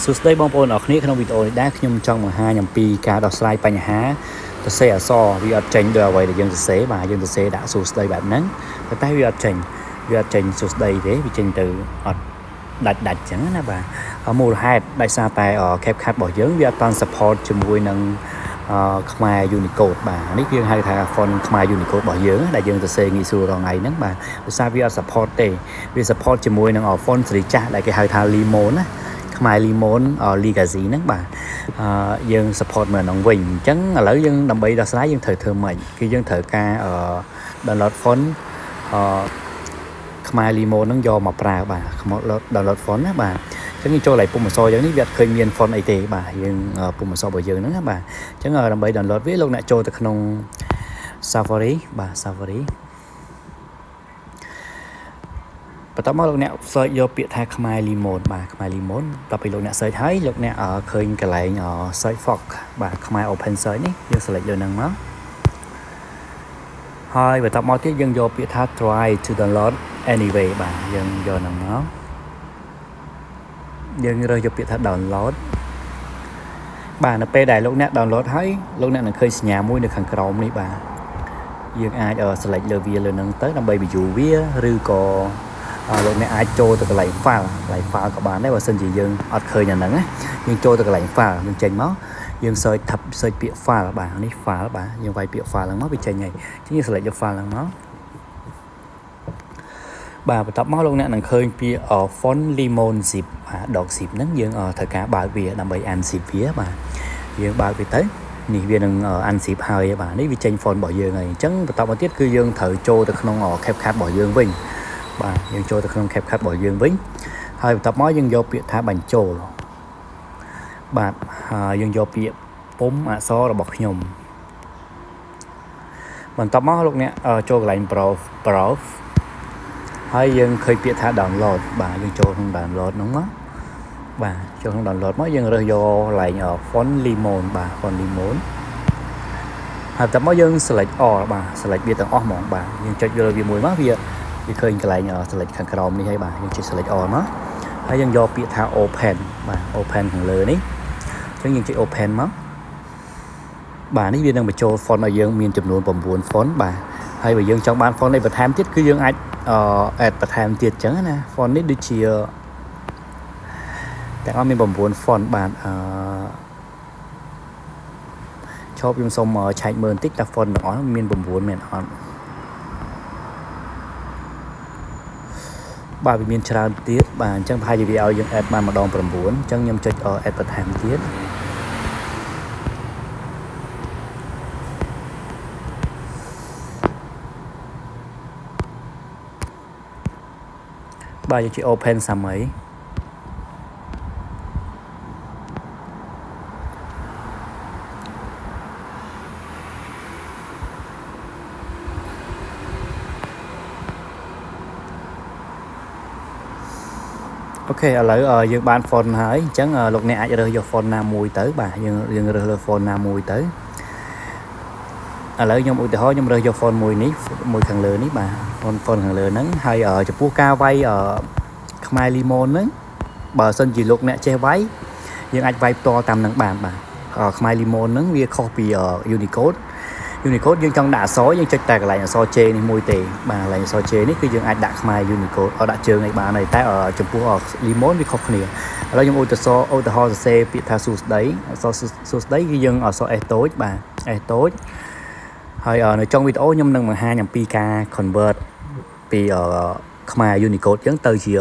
សួស្តីបងប្អូនអរគ្នាក្នុងវីដេអូនេះដែរខ្ញុំចង់បង្ហាញអំពីការដោះស្រាយបញ្ហាសរសេរអក្សរវាអត់ចេញដោយអ្វីដែលយើងសរសេរបាទយើងសរសេរដាក់សួស្តីបែបហ្នឹងប៉ុន្តែវាអត់ចេញវាអត់ចេញសួស្តីទេវាចេញទៅអត់ដាច់ដាច់ចឹងណាបាទមូលហេតុដោយសារតែ CapCut របស់យើងវាអត់ទាន់ support ជាមួយនឹងខ្មែរ Unicode បាទនេះយើងហៅថា font ខ្មែរ Unicode របស់យើងដែលយើងសរសេរងាយស្រួលរាល់ថ្ងៃហ្នឹងបាទដោយសារវាអត់ support ទេវា support ជាមួយនឹង font សេរីចាស់ដែលគេហៅថា Limon ណាខ្មែរ Limon Legacy ហ្នឹងបាទយើង support មកក្នុងវិញអញ្ចឹងឥឡូវយើងដើម្បីដោះស្រាយយើងត្រូវធ្វើម៉េចគឺយើងត្រូវការ download font ខ្មែរ Limon ហ្នឹងយកមកប្រើបាទ download font ណាបាទអញ្ចឹងយើងចូលកន្លែងពុម្ពអក្សរយ៉ាងនេះវាអត់ឃើញមាន font អីទេបាទយើងពុម្ពអក្សររបស់យើងហ្នឹងណាបាទអញ្ចឹងដើម្បី download វាលោកអ្នកចូលទៅក្នុង Safari បាទ Safari បន្ទាប់មកលោកអ្នក search យកពាក្យថាខ្មែរ Limon បាទខ្មែរ Limon ដល់ពេលលោកអ្នក search ហើយលោកអ្នកឃើញកន្លែង search for បាទខ្មែរ open search នេះយើង select លើហ្នឹងមកហើយបន្ទាប់មកទៀតយើងយកពាក្យថា try to download anyway បាទយើងយកហ្នឹងមកយើងរើសយកពាក្យថា download បាទនៅពេលដែលលោកអ្នក download ហើយលោកអ្នកនឹងឃើញសញ្ញាមួយនៅខាងក្រោមនេះបាទយើងអាច select លើវាលើហ្នឹងទៅដើម្បី view វាឬក៏លោកអ្នកអាចចូលទៅកន្លែង file កន្លែង file ក៏បានដែរបើសិនជាយើងអត់ឃើញអាហ្នឹងណាយើងចូលទៅកន្លែង file យើងចេញមកយើង search ថា search ពាក្យ file បាទនេះ file បាទយើងវាយពាក្យ file ហ្នឹងមកវាចេញហើយអញ្ចឹងយើង select យក file ហ្នឹងមកបាទបន្ទាប់មកលោកអ្នកនឹងឃើញពាក្យ font limon zip បាទ dog zip ហ្នឹងយើងត្រូវការបើកវាដើម្បី unzip វាបាទយើងបើកវាទៅនេះវានឹង unzip ហើយបាទនេះវាចេញ font របស់យើងហើយអញ្ចឹងបន្តមកទៀតគឺយើងត្រូវចូលទៅក្នុង CapCut របស់យើងវិញបាទយើងចូលទៅក្នុង CapCut របស់យើងវិញហើយបន្ទាប់មកយើងយកពាក្យថាបញ្ចូលបាទហើយយើងយកពាក្យពុំអក្សររបស់ខ្ញុំបន្ទាប់មកលោកអ្នកចូលកន្លែង browse ហើយយើងឃើញពាក្យថា download បាទយើងចូលក្នុង download ហ្នឹងមកបាទចូលក្នុង download មកយើងរើសយកកន្លែង font limon បាទ font limon ហើយបន្ទាប់មកយើង select all បាទ select វាទាំងអស់ហ្មងបាទយើងចុចយកវាមួយមកវាឃើញកន្លែង select ខាងក្រោមនេះហើយបាទយើងចុច select all មកហើយយើងយកពាក្យថា open បាទ open ខាងលើនេះអញ្ចឹងយើងចុច open មកបាទនេះវានឹងបញ្ចូល font ឲ្យយើងមានចំនួន9 font បាទហើយបើយើងចង់បាន font នេះបន្ថែមទៀតគឺយើងអាច add បន្ថែមទៀតអញ្ចឹងណា font នេះដូចជាទាំងអស់មាន9 font បាទអឺឈប់ខ្ញុំសូមឆែកមើលបន្តិចតើ font ទាំងអស់មាន9មែនអត់បាទវាមានច្រើនទៀតបាទអញ្ចឹងប្រហែលជាវាឲ្យយើង add បានម្ដង9អញ្ចឹងខ្ញុំចុច add បន្ថែមទៀតបាទយើងចុច open សាមីអូខេឥឡូវយើងបាន font ហើយអញ្ចឹងលោកអ្នកអាចរើសយក font ណាមួយទៅបាទយើងរើសលើ font ណាមួយទៅឥឡូវខ្ញុំឧទាហរណ៍ខ្ញុំរើសយក font មួយនេះមួយខាងលើនេះបាទ font ខាងលើហ្នឹងហើយចំពោះការវាយខ្មែរ Limon ហ្នឹងបើសិនជាលោកអ្នកចេះវាយយើងអាចវាយផ្ទាល់តាមនឹងបានបាទខ្មែរ Limon ហ្នឹងវាខុសពី Unicode Unicode យើងចង់ដាក់អក្សរយើងចុចតែកន្លែងអក្សរ J នេះមួយទេបាទកន្លែងអក្សរ J នេះគឺយើងអាចដាក់ខ្មែរ Unicode អត់ដាក់ជើងអីបានហើយតែចំពោះ Limon វាខុសគ្នាឥឡូវខ្ញុំឧទាហរណ៍សរសេរពាក្យថាសួស្តីអក្សរសួស្តីគឺយើងអក្សរ S តូចបាទ S តូចហើយនៅចុងវីដេអូខ្ញុំនឹងបង្ហាញអំពីការ convert ពីខ្មែរ Unicode ចឹងទៅជា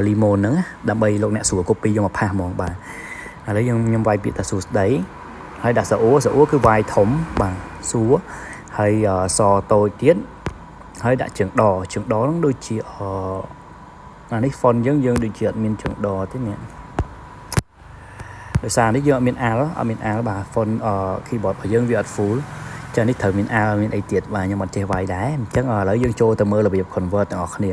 Limon ហ្នឹងដើម្បីលោកអ្នកស្រួល copy យកមកផាសហ្មងបាទឥឡូវខ្ញុំវាយពាក្យថាសួស្តីហើយដាក់សអួគឺវាយធំបាទសួរហើយសតូចទៀតហើយដាក់ជើងដជើងដហ្នឹងដូចជាអានេះ font យើងដូចជាអត់មានជើងដទេនេះដោយសារនេះយើងអត់មាន alt អត់មាន alt បាទ font keyboard របស់យើងវាអត់ full ចានេះត្រូវមាន alt មានអីទៀតបាទខ្ញុំអត់ចេះវាយដែរអញ្ចឹងឥឡូវយើងចូលទៅមើលរបៀប convert ទាំងអស់គ្នា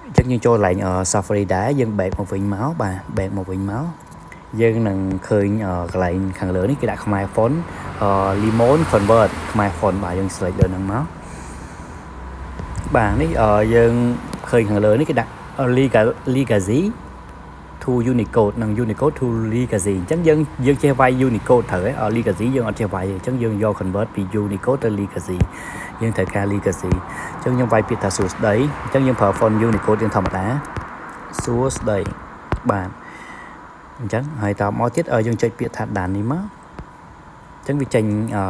អញ្ចឹងយើងចូលកន្លែង Safari ដែរយើង back មកវិញមកបាទ back មកវិញមកយើងនឹងឃើញកន្លែងខាងលើនេះគេដាក់ខ្មែរ font Limon convert ខ្មែរ font បាទយើង select លើហ្នឹងមកបាទនេះយើងឃើញខាងលើនេះគេដាក់ Legacy to Unicode និង Unicode to Legacy អញ្ចឹងយើងយើងចេះវាយ Unicode ត្រូវហើយ Legacy យើងអត់ចេះវាយទេអញ្ចឹងយើងយក convert ពី Unicode ទៅ Legacy យើងត្រូវការ Legacy អញ្ចឹងខ្ញុំវាយពាក្យថាសួស្តីអញ្ចឹងយើងប្រើ font Unicode យើងធម្មតាសួស្តីបាទអញ្ចឹងហើយតមកទៀតយើងចុចពាក្យថា done នេះមកអញ្ចឹងវាចេញអឺ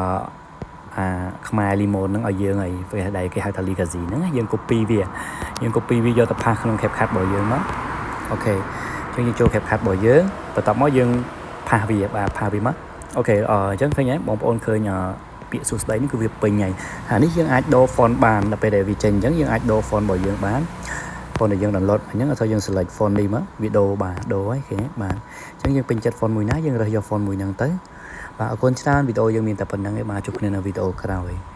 អាខ្មែរលីម៉ូនហ្នឹងឲ្យយើងហើយគេដែលគេហៅថា legacy ហ្នឹងយើង copy វាយើង copy វាយកទៅpaste ក្នុង CapCut របស់យើងមក OK អញ្ចឹងយើងចូល CapCut របស់យើងបន្ទាប់មកយើង paste វាបាទ paste វាមក OK អញ្ចឹងឃើញហើយបងប្អូនឃើញពាក្យសួស្តីនេះគឺវាពេញហើយអានេះយើងអាចដូរ font បានដល់ពេលដែលវាចេញអញ្ចឹងយើងអាចដូរ font របស់យើងបាន font ដែលយើង download អញ្ចឹងឲ្យយើង select font នេះមកវាដូរបាទដូរហើយឃើញបាទអញ្ចឹងយើងពេញចិត្ត font មួយណាយើងរើសយក font មួយហ្នឹងទៅបាទអរគុណច្រើនវីដេអូយើងមានតែប៉ុណ្ណឹងឯងបាទជួបគ្នានៅវីដេអូក្រោយ។